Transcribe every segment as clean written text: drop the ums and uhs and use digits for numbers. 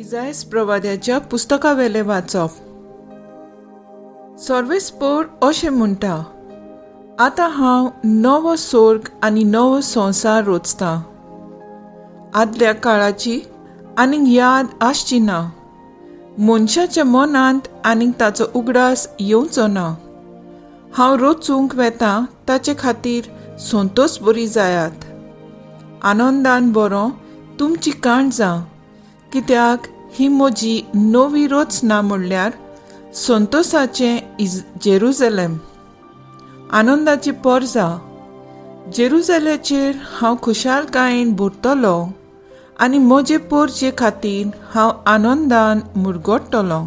इजायस प्रवाद्याच्या पुस्तकावेलें वाचप. सर्वेस्पोर अशें म्हणटा, आतां हांव नवो सोर्ग आनी नवो संवसार रचतां. आदल्या काळाची आनीक याद आसची ना, मनशाच्या मनांत आनीक ताचो उगडास येवचो ना. हांव रचूंक वेता ताचे खातीर संतोस बरी जायात, आनंदान बरो तुमची काळजां, कित्याक ही म्हजी नवी रचना म्हणल्यार संतोसाचें is Jerusalem, आनंदाची पोरजा. जेरुजलेचेर हांव खुशालकायेन भरतलो आनी म्हजे पोरजे खातीर हांव आनंदान मुरगट्टलो.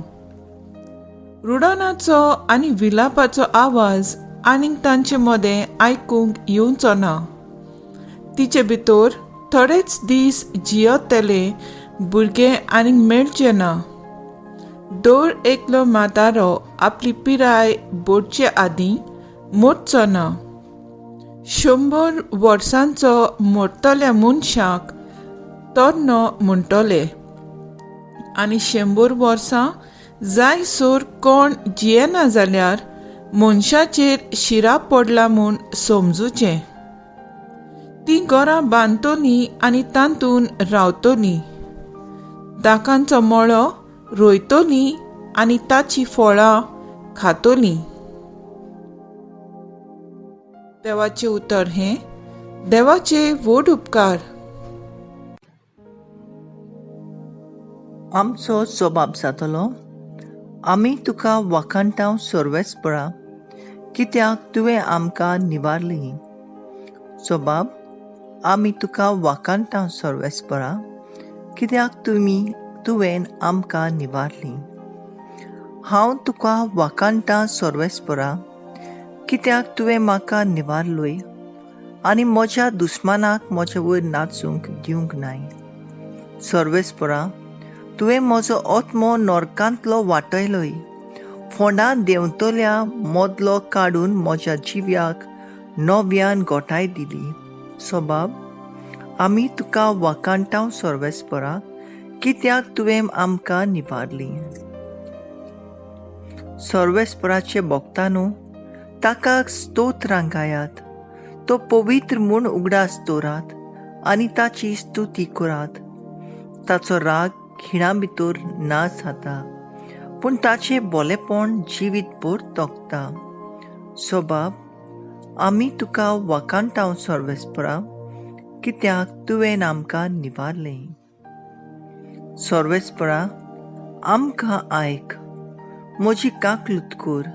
रुडानाचो आनी विलापाचो आवाज आनीक तांचे मदें आयकूंक येवचो ना. तिचे भितर थोडेच दीस जियेतले भुरगे आनीक मेळचे ना. दर एकलो म्हातारो आपली पिराय बोडचे आदीं मोडचो ना. 100 वर्सांचो मोडटल्या मनशाक तरनो म्हणटले आनी 100 वर्सां जायसर कोण जियेना जाल्यार मनशाचेर शिराप पडला म्हूण समजुचें. तीं घरां बांदतलीं आनी तातूंत रावतलीं, दाकांचो मळो रोयतलीं आनी ताचीं फळां खातलीं. देवाचें उतर हें देवाचे व्हड उपकार. आमचो जबाब जातलो, आमी तुका वाखाणटांव सर्वेस्परा, कित्याक तुवें आमकां निवारली. जबाब, आमी तुका वाखाणटांव सर्वेस्परा, कित्याक तुवें आमकां निवारली. हांव तुका वाखाणटां सर्वेस्परा, कित्याक तुवें म्हाका निवारलोय आनी म्हज्या दुस्मानाक म्हजे वयर नाचूंक दिवंक नाय. सर्वेस्परा, तुवें म्हजो आत्मो नरकांतलो वाटयलोय, फोंडां देंवतल्या मदलो काडून म्हज्या जिव्याक नव्यान गोठाय दिली. सोबाब, आमी तुका वाखाणटांव सर्वेस्परा, कित्याक तुवें आमकां निवारली. सर्वेस्पराचे भक्तानू, ताका स्तोत्रां गायात, तो पवित्र म्हूण उगडास दवरात आनी ताची स्तुती करात. ताचो राग खिणा भितर ना जाता, पूण ताचें बोलेपण जिवीत भर तगता. सोबाब, आमी तुका वाखाणटांव सर्वेस्परा, कित्याक तुवें आमकां निवारलें. सर्वेस्परा, आमकां आयक, म्हजी काकलूत कर,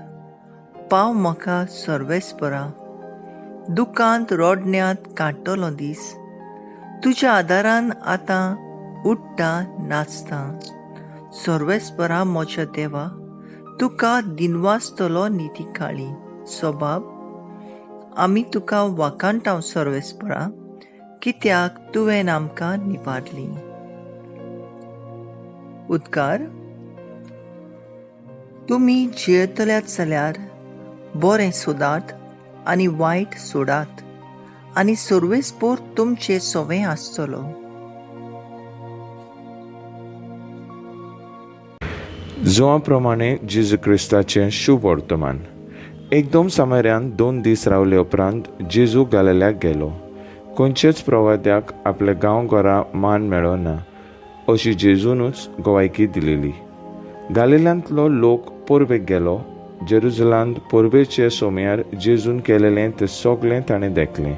पाव म्हाका सर्वेस्परा. दुकांत रडण्यांत काडटलो दीस, तुज्या आदारान आतां उठ्ठा नाचता. सर्वेस्परा म्हज्या देवा, तुका दिनवासतलो निती काळी. सोबाब, आमी तुका वाखाणटांव सर्वेस्परा, कित्याक तुवें आमकां निवारली. उद्गार, तुमी जियेतल्यात जाल्यार बरें सोदात आनी वायट सोडात आनी सर्वेस्पोर तुमचे सोवें आसतलो. जुआ प्रमाणे जेजू क्रिस्ताचें शुभ वर्तमान. एकदम सामेऱ्यान 2 दीस रावले उपरांत जेजू गालेल्याक गेलो. खंयचेच प्रवाद्याक आपल्या गांव घरा मान मेळो ना अशी जेजूनूच गवायकी दिलेली. गालिल्यांतलो लोक परबेक गेलो. जेरुजलांत परबेचे सोमयार जेजून केलेलें तें सगळें ताणें देखलें.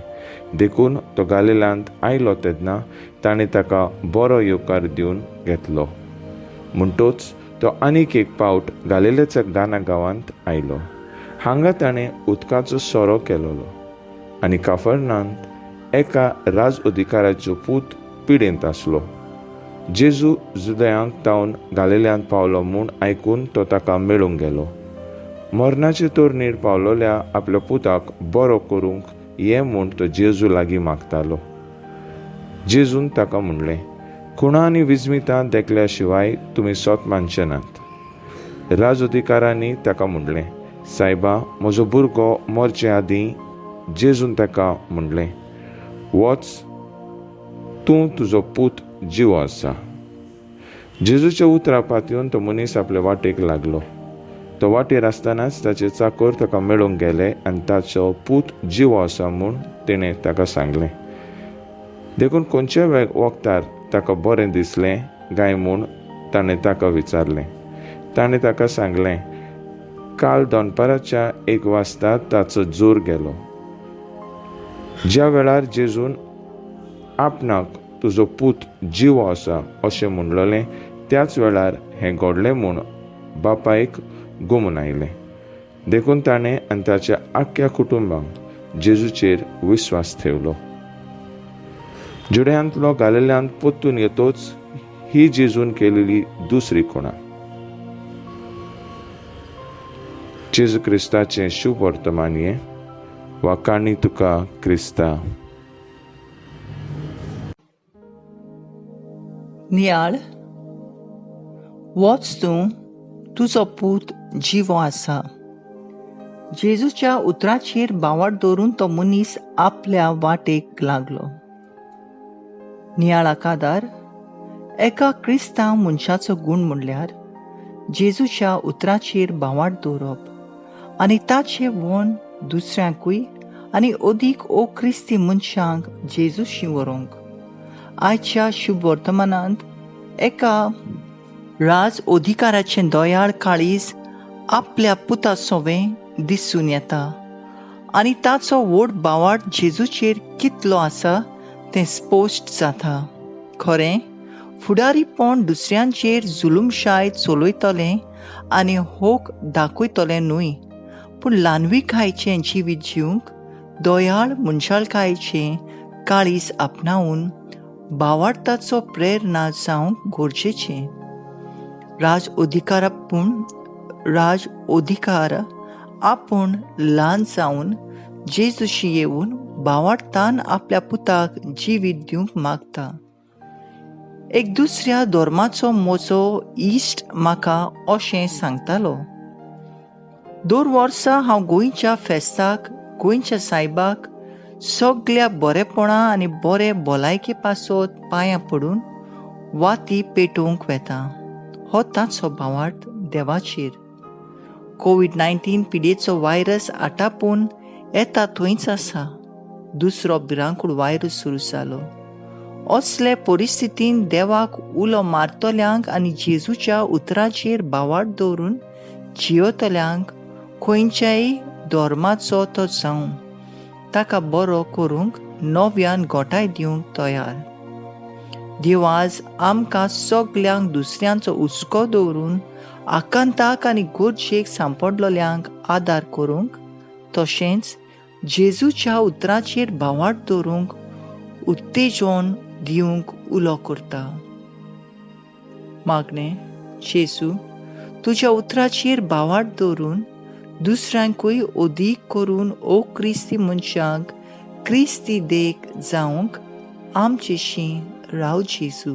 देखून तो गालिल्यांत आयलो तेन्ना ताणें ताका बरो येवकार दिवन घेतलो. म्हणटोच तो आनीक एक पावट गालिलेच्या गाना गांवांत आयलो. हांगा ताणें उदकाचो सोरो केलोलो आनी काफरनांत एका राज अधिकाराचो पूत पिडेंत आसलो. जेजू जुदयांक तावन गालिल्यांत पावलो म्हूण आयकून तो ताका मेळूंक गेलो. मरणाचे तोरणीर पावलोल्या आपल्या पुताक बरो करूंक ये म्हूण तो जेजू लागीं मागतालो. जेजून ताका म्हणलें, खुणा आनी विजमितां देखल्या शिवाय तुमी सोत मानचे नात. राज अधिकारांनी ताका म्हणलें, सायबा, म्हजो भुरगो मरचे आदीं. जेजून ताका म्हणलें, वच, तूं तुजो पूत जिवो आसा. जेजूच्या उतरां पातयेवन तो मनीस आपले वाटेक लागलो. तो वाटेर आसतनाच ताचे चाकोर ताका मेळूंक गेले आनी ताचो पूत जिवो आसा म्हूण तेणें ताका सांगलें. देखून खंयच्या वखदार ताका बरें दिसलें काय म्हूण ताणें ताका विचारलें. ताणें ताका सांगलें, काल दनपाराच्या 1 वाजता ताचो जोर गेलो. ज्या वेळार जेजून आपणाक तुजो पूत जिवो आसा अशें म्हणलेलें त्याच वेळार हें घडलें म्हूण बापायक गुमून आयलें. देखून ताणें आनी ताच्या आख्ख्या कुटुंबांक जेजूचेर विस्वास ठेवलो. जुड्यांतलो गालिल्यांत परतून येतोच ही जेजून केलेली दुसरी खुणा. जेजू क्रिस्ताचें शुभ वर्तमान हें. वाखाणी तुका क्रिस्ता. नियाळ, वच तूं, तुजो पूत जिवो आसा. जेजूच्या उतराचेर बावट दवरून तो मनीस आपल्या वाटेक लागलो. नियाळाक आदार एका क्रिस्तांव मनशाचो गूण म्हणल्यार जेजूच्या उतराचेर बावट दवरप आनी ताचे वोन दुसऱ्यांकूय आनी अदीक ओ क्रिस्ती मनशांक जेजूशी व्हरूंक. आयच्या शुभ वर्तमानांत एका राज अधिकाराचें दयाळ काळीज आपल्या पुता सोवें दिसून येता आनी ताचो व्हड बावाट जेजूचेर कितलो आसा तें स्पश्ट जाता. खरें फुडारीपण दुसऱ्यांचेर जुलूमशाय चलयतलें आनी होक दाखयतलें न्हय, पूण ल्हानविकायचें जिवीत जिवंक दयाळ मनशाळकायेचें काळीज आपणावन बावार्थाचो प्रेरणा जावंक गरजेचें. राज अधिकार पूण राज अधिकार आपूण ल्हान जावन जेजूशी येवन बावार्थान आपल्या पुताक जिवीत दिवंक मागता. एक दुसऱ्या धर्माचो म्हजो इश्ट म्हाका अशें सांगतालो, दर वर्सा हांव गोंयच्या फेस्ताक गोंयच्या सायबाक सगल्या बरेपणा आनी बरे भलायके पासत पांयां पडून वाती पेटोवंक वेता. हो ताचो भावार्थ देवाचेर. कोवीड-19 पिडेचो व्हायरस आटापून येता थंयच आसा. दुसरो भिरांकूळ व्हायरस सुरू जालो. असले परिस्थितीन देवाक उलो मारतल्यांक आनी जेजूच्या उतराचेर भावार्थ दवरून जियेतल्यांक खंयच्याय धर्माचो तो जावं ताका बरो करूंक नव्यान गोठाय दिवंक तयार. देव आज आमकां सगल्यांक दुसऱ्यांचो हुस्को दवरून आकांताक आनी गरजेक सांपडलेल्यांक आदार करूंक तशेंच जेजूच्या उतराचेर भावार्थ दवरूंक उत्तेजन दिवंक उलो करता. मागणें, जेजू तुज्या उतराचेर भावार्थ दवरून दुसऱ्यांकूय अदीक करून ओ क्रिस्ती मनशांक क्रिस्ती देख जावंक आमचेशी राव जेजू.